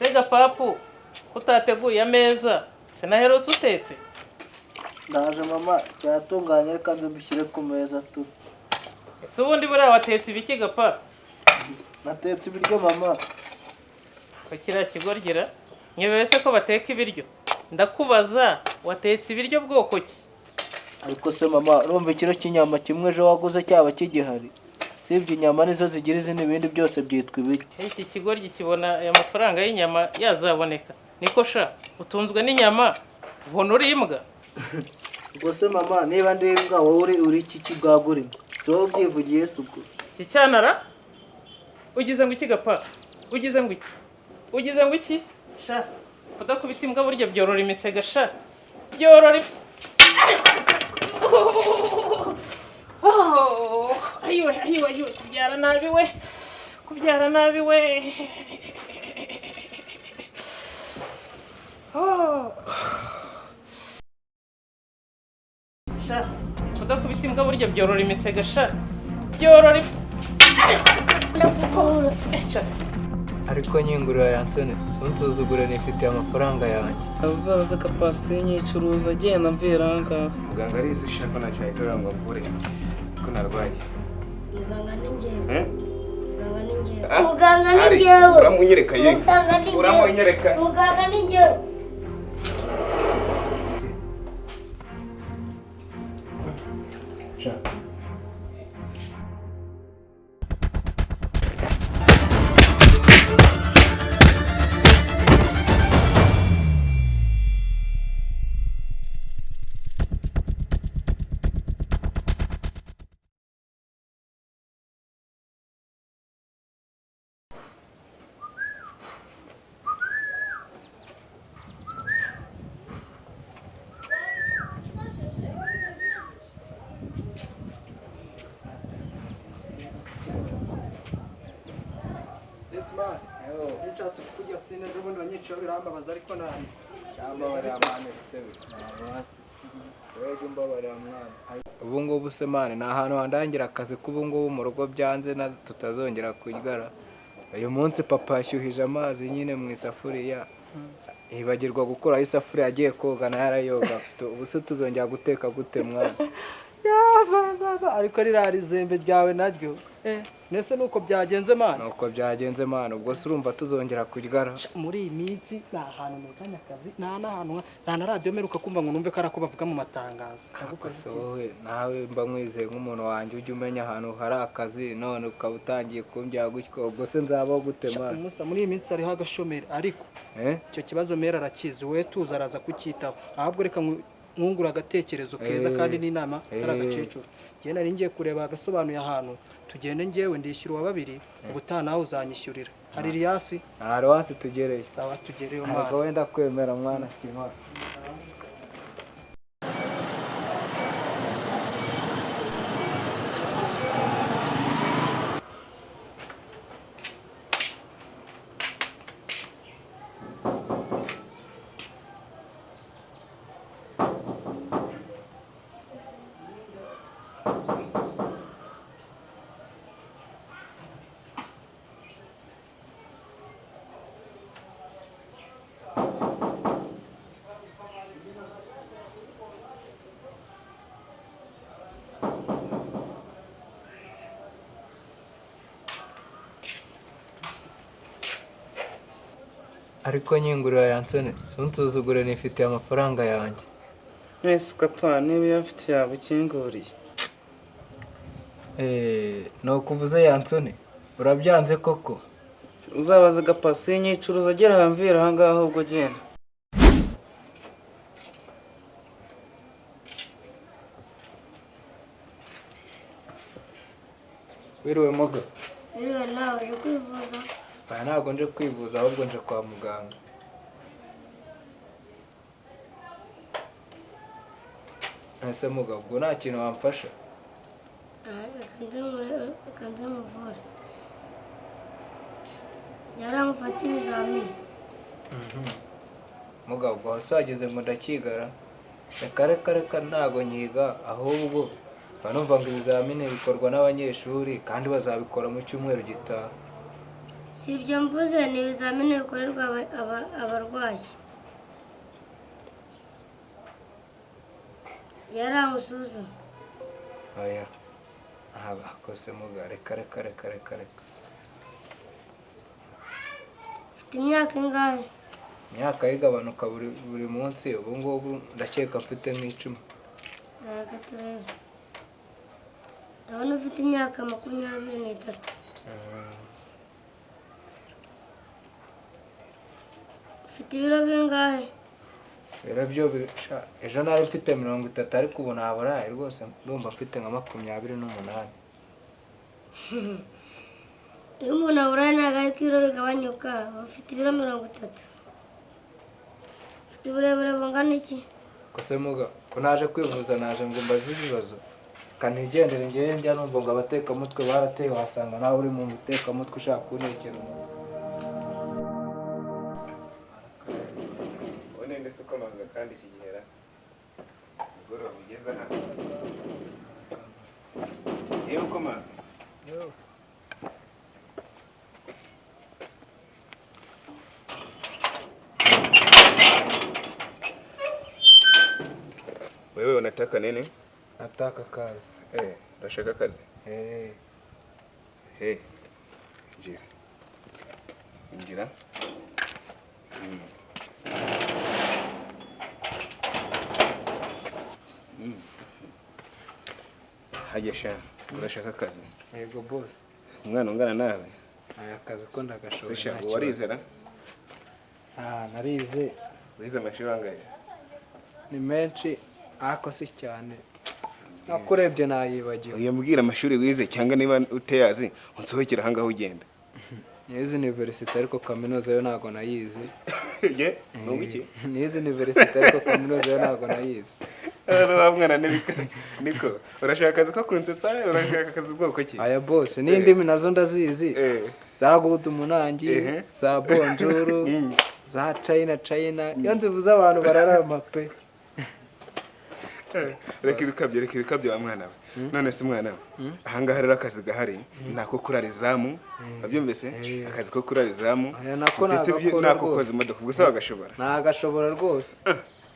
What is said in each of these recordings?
Sega papu kutateguye ameza sinaherutse utetse. Ndaje mama, cyatunganye reka nze mbishyire ku meza tu. Ese ubundi buriya watetse ibiki gapa? Natetse ibiryo mama. Ko kiriya kigorgira nyobewe se ko bateka ibiryo? Ndakubaza watetse ibiryo bwoko ki? Ariko se mama, urumva ikiro cy'inyama kimwe ejo waguze cyaba kigihari? Sibye inyama nizo zigira izina, ibindi byose byitwa ibiryo. Iki kigoryi kibona aya mafaranga y'inyama yazaboneka. Niko sha, utunzwe n'inyama ubona uri imbwa? Ubwo se mama, niba ndi imbwa wowe uri iki kibwagura imbwa? Si wowe ubyivugiye se ubwo? Iki cyanara ugize ngo iki gapa? Ugize ngo iki? Ugize ngo iki? Sha, kudakubita imbwa burya byorora imisega sha. Byorora. Ayiwe ayiwe ayiwe, kubyara nabi we. Kubyara nabi we. Sha, kudakubita imbwa burya byorora imisega sha. Byorora. Ariko nyingurira yansone sunsuzugure nifitiye amafaranga yanjye. Uzabaze kapasi nyicuruza agenda mvira ahangaha. Muganga arizi shaka ntacyo yahitora ngo mvure ko narwaye. Muganga ni njyewe. Muganga ni njyewe. Muganga ni njyewe. Uramunyereka ye. Uramunyereka. Muganga ni njyewe. Ubu ngubu se mane ni ahantu handangira akazi k'ubu ngubu mu rugo byanze na tutazongera kuryara. Uyu munsi papa yashyuhije amazi nyine mu isafuriya, yibagirwa gukuraho isafuriya agiye koga nayo arayoga. Ubu se tuzongera guteka gute mwana? Ariko ririya rizembe ryawe naryo nese nuko byagenze mana? Nuko byagenze mana, ubwo se urumva tuzongera kuryara? Muri iyi minsi nta hantu nteganya akazi, nta n'ahantu nta na radiyo mperuka kumva ngo numve ko ari ako bavuga mu matangazo. Gusa wowe nawe mba nkwizeye nk'umuntu wanjye ujya umenya ahantu hari akazi, none ukaba utangiye kumbwira gutyo, ubwo se nzabaho gute mana? Musa, muri iyi minsi hariho agashomeri ariko icyo kibazo mera arakizi, wowe tuza araza kucyitaho. Ahubwo reka mwungura agatekerezo keza kandi n'inama atari agakecuru. Njye nari ngiye kureba agasobanuye ahantu tugende, njyewe ndishyura uwa babiri, ubutaha nawe uzanyishyurira. Hari Riyasi? Nta Riyasi tugereye. Sawa tugereyo mwana. Ntabwo wenda kwemera mwana kimwa. Ariko nyingurira yansone sunsuzugure nifitiye amafaranga yanjye. Mwese kapa niba uyafite yaba ukinguriye. Nukuvuze yansone urabyanze koko? Uzabaze gapasi nyicuruza agera ahamvira ahangaha ahubwo genda. Wiriwe moga? Wiriwe nawe, uje kwivuza? Oya ntabwo nje kwivuza ahubwo nje kwa muganga. Ese mugabo ubwo nta kintu wamfasha? Reka nze muvure. Yaramufata ibizamini. Mugabo ubwo hose wageze ngo ndakigara? Reka reka reka ntago nyiga, ahubwo mba numva ngo ibizamini bikorwa n'abanyeshuri kandi bazabikora mu cyumweru gitaha. Si ibyo mvuze, ni ibizamini bikorerwa abarwayi. Yaramusuzuma. Oya, ntabwo akose muga, reka reka reka reka reka. Ufite imyaka ingahe? Imyaka yigabanuka buri munsi, ubu ngubu ndakeka mfite nk'icumi. Reka turebe. Ndabona ufite imyaka 23. Ufite ibiro bingahe? Ibiro byo ejo nari mfite 30 ariko ubu naburaye rwose, ndumva mfite nka 28. Iyo umuntu aburaye ntabwo ariko ibiro bigabanyuka. Ufite ibiro 30. Ufite uburebure bungana iki? Kose muga, ko naje kwivuza naje ngo mbaze ibibazo. Kanigendere ngewe njya numva ngo abatekamutwe barateye, wasanga nawe uri mu mutekamutwe ushaka kuntekera umuntu. Ubone ndetse ukomanga kandi iki gihera mugoroba ugeze hasi. Yewe ukomanga. Wewe unataka nini? Nataka kazi. Unashaka kazi? Injira. Injira. Hajya sha, urashaka kazi? Yego boss. Umwana ungana nawe? Aya kazi ko ndagashoboye. Sha, warizera? Narize. Wize amashuri angahe? Ni menshi ariko si cyane. Nakurebye nayibagiwe. Oya mbwira amashuri wize cyangwa niba uteyazi unsohokera ahangaho ugenda. Nize university ariko kaminuza yo ntago nayize. Ye, nubwo iki? Nize university ariko kaminuza yo ntago nayize. Wa mwana niko urashaka akazi ko kunsetsa, urashaka akazi bwoko ki? Aya boss, n'indimi nazo ndazizi. Za good munangi, za bonjour, za China China. Iyo nzivuze abantu bararama pe. Reka ibikabyo, reka ibikabyo wa mwana we. None se mwana we, ahangaha rero akazi gahari nako kurara izamu, wabyumvise? Akazi ko kurara izamu ndetse nako koza imodoka, ubwo se wagashobora? Nagashobora rwose.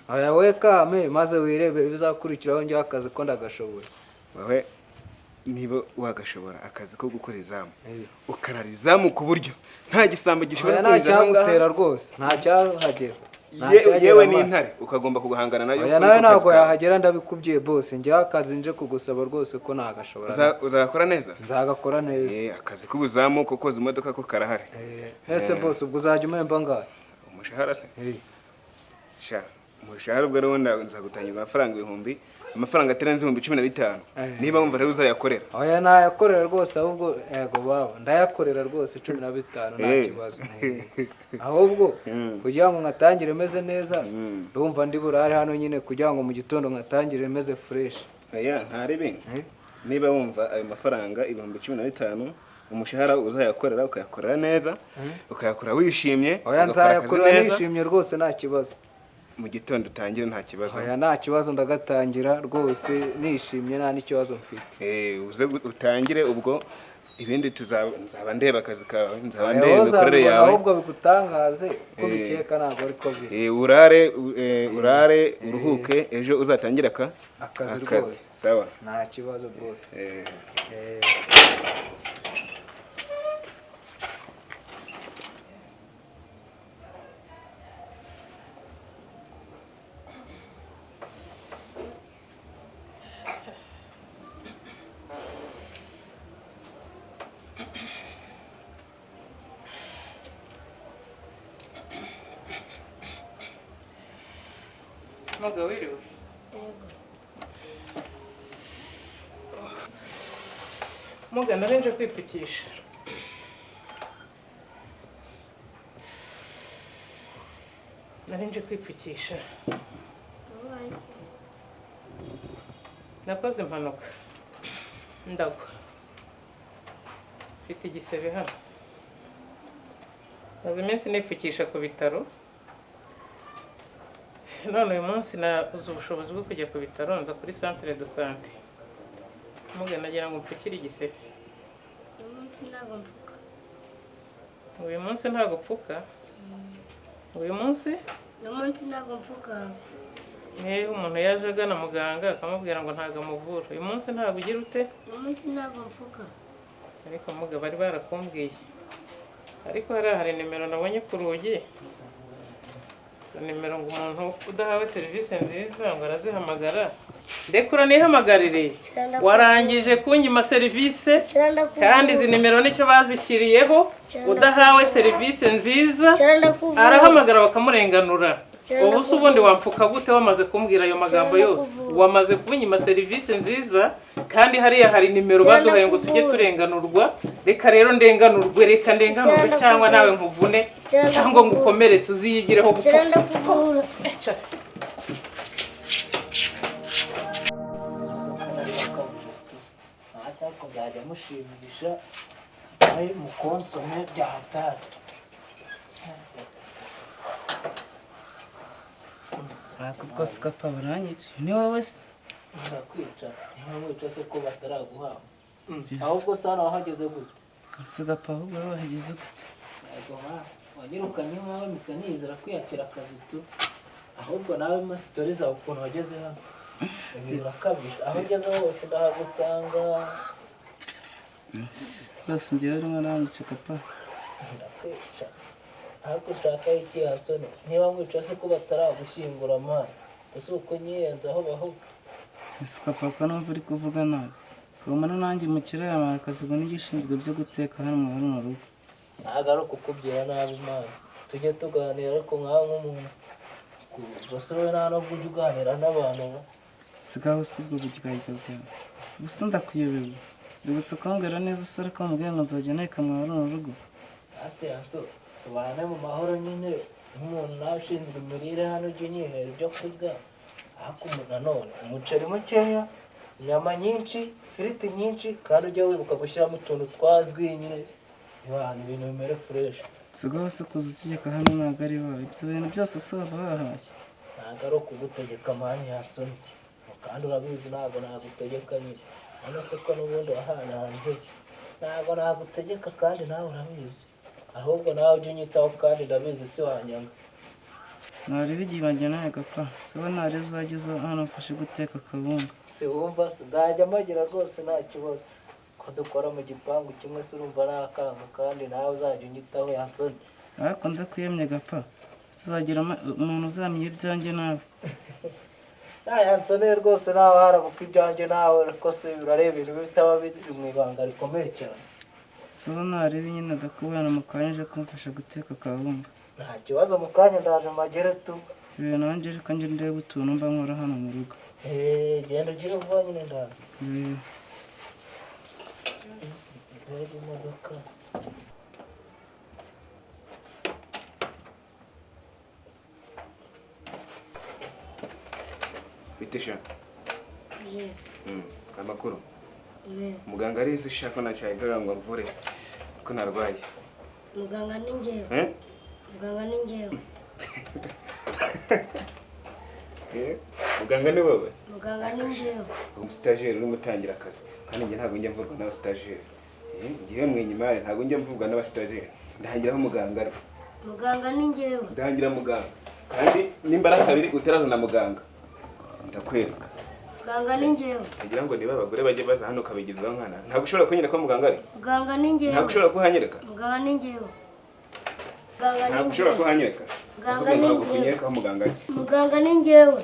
Aya we kame maze wirebe bizakurikiraho njye akazi ko ndagashoboye. Wowe niba wagashobora akazi ko gukora izamu, ukarara izamu ku buryo nta gisambo gishobora kwinjira ahangaha. Nta cyagutera rwose, nta cyahagera. Yewe ni intare ukagomba kuguhangana nayo. Oya nawe ntabwo yahagera ndabikubwiye boss, njye akazi nje kugusaba rwose ko nagashobora. Uzagakora neza? Nzagakora neza. Akazi k'ubuzamu ko koza imodoka ko karahari. Ese boss ubwo uzajya umemba angahe? Umushahara se? Sha, umushahara ubwo rero nzagutangiza amafaranga 1000, amafaranga atarenze 15,000. Niba wumva rero uzayakorera. Oya nayakorera rwose, ahubwo yego baba ndayakorera rwose 15 nta kibazo. Ahubwo kugira ngo nkatangire meze neza, ndumva ndi burare hano nyine kugira ngo mu gitondo nkatangire meze fresh. Oya ntaribi. Niba wumva ayo mafaranga 15,000 umushahara uzayakorera ukayakorera neza, ukayakora wishimye. Oya nzayakorera nishimye rwose nta kibazo. Mu gitondo utangire nta kibazo. Oya nta kibazo ndagatangira rwose nishimye nta n'ikibazo mfite. Uze utangire ubwo ibindi nzaba ndeba akazi kawe, nzaba ndeba imikorere yawe. Ahubwo bigutangaze ko bikeka ntabwo ariko biri. Urare uruhuke ejo uzatangira akazi rwose. Sawa. Nta kibazo rwose. Muga wiriwe? Yego. Muga nari nje kwipfukisha. Nari nje kwipfukisha. Nakoze impanuka ndagwa, mfite igisebe hano. Maze iminsi nipfukisha ku bitaro, none uyu munsi nabuze ubushobozi bwo kujya ku bitaro, nza kuri centre de santé. Muga nagira ngo mpfukire igisebe. Uyu munsi ntabwo mpfuka. Uyu munsi ntago upfuka. Uyu munsi? Uyu munsi ntago mpfuka. Niba umuntu yaje agana muganga akamubwira ngo ntago amuvura. Uyu munsi ntago ugira ute? Uyu munsi ntago mpfuka. Ariko muga bari barakumbwiye. Ariko hari nimero nabonye ku rugi. Izo nimero ngo umuntu udahawe serivisi nziza ngo arazihamagara. Ndekura nihamagarire. Warangije kunyima serivisi kandi izi nimero nicyo bazishyiriyeho. Udahawe serivisi nziza arahamagara bakamurenganura. Ubu se ubundi wapfuka gute wamaze kumbwira ayo magambo yose? Wamaze kunyima serivisi nziza kandi hariya hari nimero baduhaye ngo tujye turenganurwa. Reka rero ndenganurwe, reka ndenganurwe cyangwa nawe nkuvune cyangwa ngukomeretse uziyigireho gupfuka. Byajya mushimisha ari mukonsome byahatari. Twose gapapa baranyica ni wowe se? Ndakwica ntiwamwica se ko bataraguhamba. Ahubwo se hano wahageze gute? Se gapapa ahubwo wahageze gute? Yego ma wanyirukanye iwawe mpita nizera kwiyakira akazi tu. Ahubwo nawe ma sitori zawe ukuntu wageze hano ibi birakabije, aho ugeze hose ndahagusanga. Rwose njyewe rimwe uranyica gapapa. Ndakwica ariko nshaka iki Hansoni? Niba mwica se ko bataragushyingura mwana, ese uko nyirenze aho bahuga? Ese papa numva uri kuvuga nabi. Ubona nanjye mukira yampaye akazi ngo nijye ushinzwe byo guteka hano mu rugo. Ntabwo ari ukukubwira nabi mwana, tujye tuganira ariko nkawe nk'umuntu gusa wowe nta nubwo ujya uganira n'abantu. Sigaho si ubwo buryarya bwawe. Gusa ndakuyobewe. Wibutse kumbwira neza usore ko wambwiye ngo nzajya nteka mu rugo. Hasi Hanso, tubane mu mahoro nyine nk'umuntu nawe ushinzwe imirire hano ujya unyihera ibyo kurya. Ariko nanone umuceri mukeya, inyama nyinshi, ifiriti nyinshi, kandi ujya wibuka gushyiramo utuntu twazwi nyine, ibintu bimere fureshi. Sigaho se kuza utegeka hano ntabwo ari iwawe. Ibyo bintu byose si waba wahashye. Ntabwo ari ukugutegeka mani Hansoni, kandi urabizi ntabwo nagutegeka nyine. Hano se ko n'ubundi wahananze ntabwo nagutegeka kandi nawe urabizi. Ahubwo nawe ujya unyitaho kandi ndabizi si wanyanga. Nareba igihe banjyana gapapa, siba nareba uzajya uza hano mfashe guteka akabunga. Si wumva se nzajya mpagira rwose nta kibazo. Ko dukora mu gipangu kimwe se urumva nakanga kandi nawe uzajya unyitaho Hansoni. Ariko nze kwiyemye gapapa, tuzagira umuntu uzamenya ibyanjye nawe. Nta Hansoni rwose nawe harabuka ibyanjye nawe ariko se urareba ibintu bitaba biri mu ibanga rikomeye cyane. Siba nareba nyine ndakubona mu kanya uje kumfasha guteka akabunga. Nta kibazo mu kanya ndaje magere tu. Ibintu nanjye reka njye ndebe utuntu mba nkora hano mu rugo. Genda ugire vuba nyine ndaje. Mbega imodoka. Bite sha? Amakuru? Muganga arize shaka nacyaye ngo mvure ko narwaye. Muganga ni njyewe. Muganga ni njyewe. Muganga ni wowe? Muganga ni njyewe. Umusitageri urimo utangira akazi kandi njye ntabwo njya mvurwa n'abasitageri. Ngiye mwenyuma ntabwo njya mvurwa n'abasitageri. Ndahangira aho muganga ari. Muganga ni njyewe. Ndahangira muganga. Kandi nimba ari kabiri utarazana muganga ndakwereka. Muganga ni njyewe. Kugira ngo niba abagore bajye baza hano kabigizaho nkana. Ntabwo ushobora kunyereka ko muganga ari? Muganga ni njyewe. Ntabwo ushobora kuhanyereka? Muganga ni njyewe. Muganga ni Ntabwo ushobora kuhanyereka? Muganga ni njyewe. Kunyereka aho muganga ari. Muganga ni njyewe.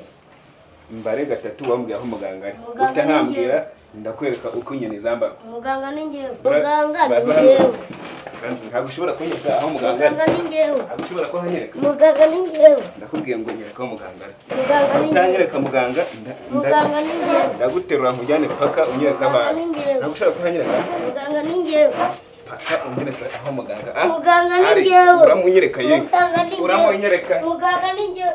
Mbare gatatu wambwiye aho muganga ari. Utahambwira ndakwereka uko inyoni zambarwa. Muganga ni njyewe. Muganga ni njyewe. Ntabwo ushobora kunyereka aho muganga ari. Muganga ni njyewe. Ntabwo ushobora kuhanyereka. Muganga ni njyewe. Ndakubwiye ngo nyereka aho muganga ari. Muganga ni njyewe. Utanyereka muganga Muganga ni njyewe. Ndaguterura nkujyane paka unyereza abantu. Ntabwo ushobora kuhanyereka. Muganga ni njyewe. Paka unyereza aho muganga ari. Muganga ni njyewe. Uramunyereka ye. Muganga ni njyewe. Uramunyereka. Muganga ni njyewe.